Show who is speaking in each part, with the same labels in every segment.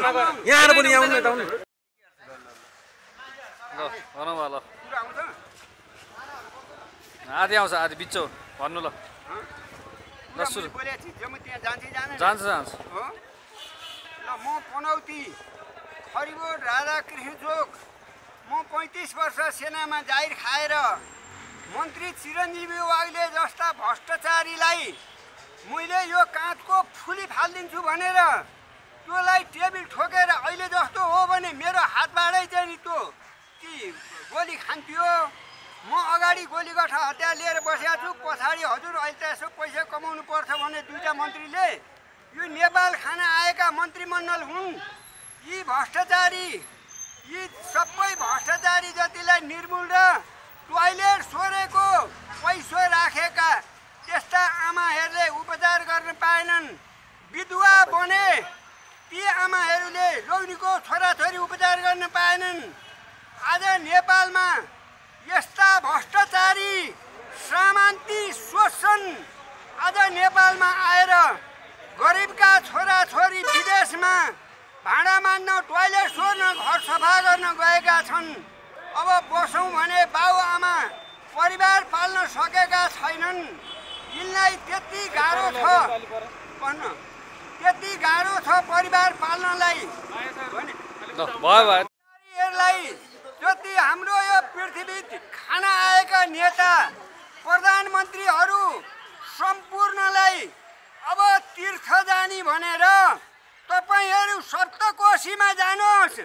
Speaker 1: यहाँ आएर पनि यहाँ आउनु यता आउनु
Speaker 2: ल भनौँ ल आधी आउँछ आधी बिचो भन्नु ल जान्छ जान्छ
Speaker 3: ल म पनौती खरिबोट राजा कृष्णचोक म 35 वर्ष सेनामा जाहिर खाएर मन्त्री चिरञ्जीवी वाग्ले जस्ता भ्रष्टाचारीलाई मैले यो काँधको फुली फालिदिन्छु भनेर त्योलाई टेबल ठोकेर अहिले जस्तो हो भने मेरो हातबाटै चाहिँ नि त्यो कि गोली खान्थ्यो। म अगाडि गोलीगठा हतियार लिएर बसेको छु, पछाडि हजुर अहिले त यसो पैसा कमाउनु पर्छ भने दुईटा मन्त्रीले यो नेपाल खान आएका मन्त्रीमण्डल हुन्। यी भ्रष्टाचारी यी सबै भ्रष्टाचारी जतिलाई निर्मूल र टोयलेट सोरेको पैसा राखेका त्यस्ता आमाहरूले उपचार गर्न पाएनन्। विधवा बने ती आमाहरूले रोगिणीको छोराछोरी उपचार गर्न पाएनन्। आज नेपालमा यस्ता भ्रष्टाचारी श्रामान्ती शोषण आज नेपालमा आएर गरिबका छोराछोरी विदेशमा भाँडा मान्न टोयलेट सोर्न घर सफा गर्न गएका छन्। अब बसौँ भने बाबुआमा परिवार पाल्न सकेका छैनन्। यिनलाई त्यति गाह्रो छ भन्न त्यति गाह्रो छ परिवार पाल्नलाई यसलाई जति हाम्रो यो पृथ्वी खान आएका नेता प्रधानमन्त्रीहरू सम्पूर्णलाई अब तीर्थ जाने भनेर तपाईहरू सप्तकोशीमा जानुहोस्।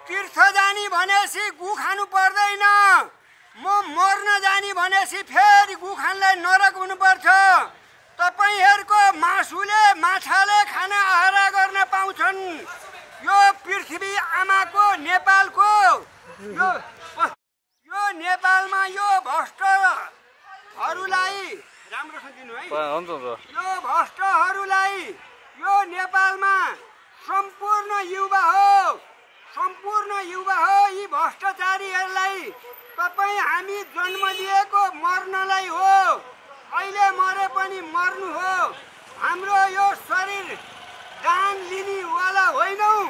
Speaker 3: तीर्थ जाने भनेपछि गु खानु पर्दैन। म मर्न जाने भनेपछि फेरि गु खानलाई नरक हुनुपर्छ। तपाईहरूको मासुले माछाले खाना आहारा गर्न पाउँछन्। यो पृथ्वी आमाको नेपालको यो नेपालमा यो भ्रष्टहरूलाई राम्रोसँग दिनु है। यो भ्रष्टहरूलाई यो नेपालमा सम्पूर्ण युवा हो यी भ्रष्टाचारीहरूलाई तपाईँ हामी जन्म लिएको मर्नलाई हो। अहिले मरे पनि मर्नु हो। हाम्रो यो शरीर दान लिनेवाला होइनौँ।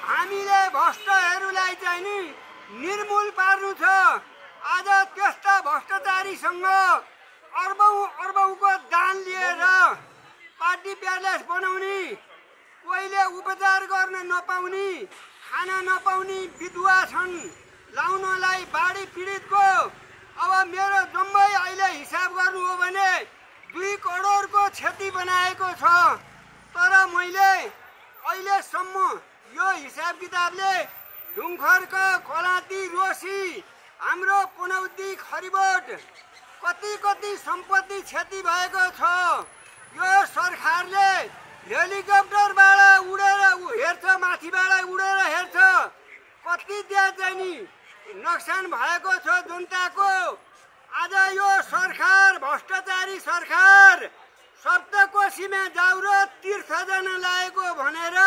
Speaker 3: हामीले भ्रष्टहरूलाई चाहिँ नि निर्मूल पार्नु छ। आज त्यस्ता भ्रष्टाचारीसँग अर्बौंको दान लिएर पार्टी प्यालेस बनाउने, कोहीले उपचार गर्न नपाउने, खान नपाउने विधवा छन्। लाउनलाई बाढी पीडितको अब मेरो जम्मै अहिले हिसाब गर्नु हो भने 2 करोडको क्षति बनाएको छ। तर मैले अहिलेसम्म यो हिसाब किताबले ढुङ्खर्क खोलाती रोसी हाम्रो पनौती खरिबोट कति सम्पत्ति क्षति भएको छ। यो सरकारले हेलिकप्टरबाट उडेर हेर्छ, माथिबाट उडेर हेर्छ कति त्यहाँ चाहिँ नि नोक्सान भएको छ जनताको। आज यो सरकार भ्रष्टाचारी सरकार सप्तकोशीमा जाऊ र तीर्थ जान लागेको भनेर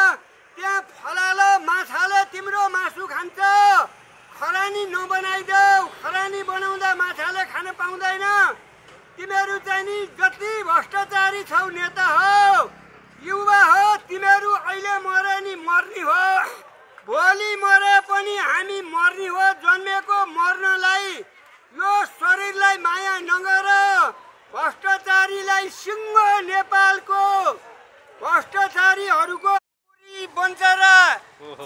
Speaker 3: त्यहाँ फलालो माछाले तिम्रो मासु खान्छ। खरानी नबनाइदेऊ, खरानी बनाउँदा माछाले खान पाउँदैन। तिमीहरू चाहिँ नि जति भ्रष्टाचारी छौ नेता हो, युवा हो, तिमीहरू अहिले मरे नि मर्ने हो, भोलि मरे पनि हामी मर्ने हो। जन्मेको मर्नलाई यो शरीरलाई माया नगर। भ्रष्टाचारीलाई सिंह नेपालको भ्रष्टाचारीहरूको बन्चरा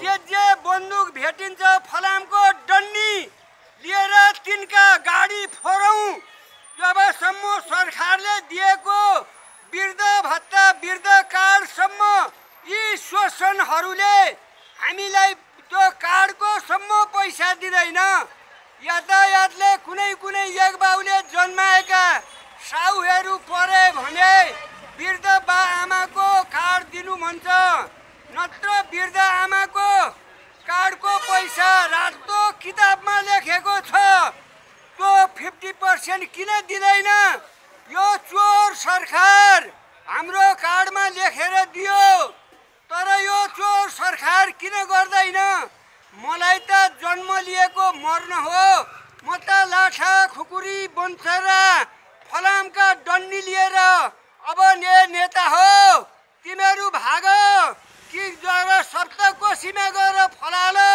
Speaker 3: जे बन्दुक भेटिन्छ फलामको डन्डी लिएर तिनका गाडी फोरौँ। जबसम्म सरकारले दिएको वृद्ध भत्ता वृद्ध कार्डसम्म यी शोषणहरूले हामीलाई त्यो कार्डको सम्म पैसा दिँदैन। यातायातले कुनै एक बाउले जन्माएका साहुहरू परे भने वृद्ध बा आमाको कार्ड दिनु भन्छ, नत्र वृद्ध आमाको कार्डको पैसा रातो किताबमा लेखेको छ त्यो 50% किन दिँदैन? यो चोर सरकार हाम्रो कार्डमा लेखेर दियो, तर यो चोर सरकार किन गर्दैन? मलाई त जन्म लिएको मर्न हो। म त लाठा खुकुरी बन्चरा फलामका डन्डी लिएर अब नेता हो। तिमीहरू भाग टिक जर सप्तकोशीमा गएर फलालो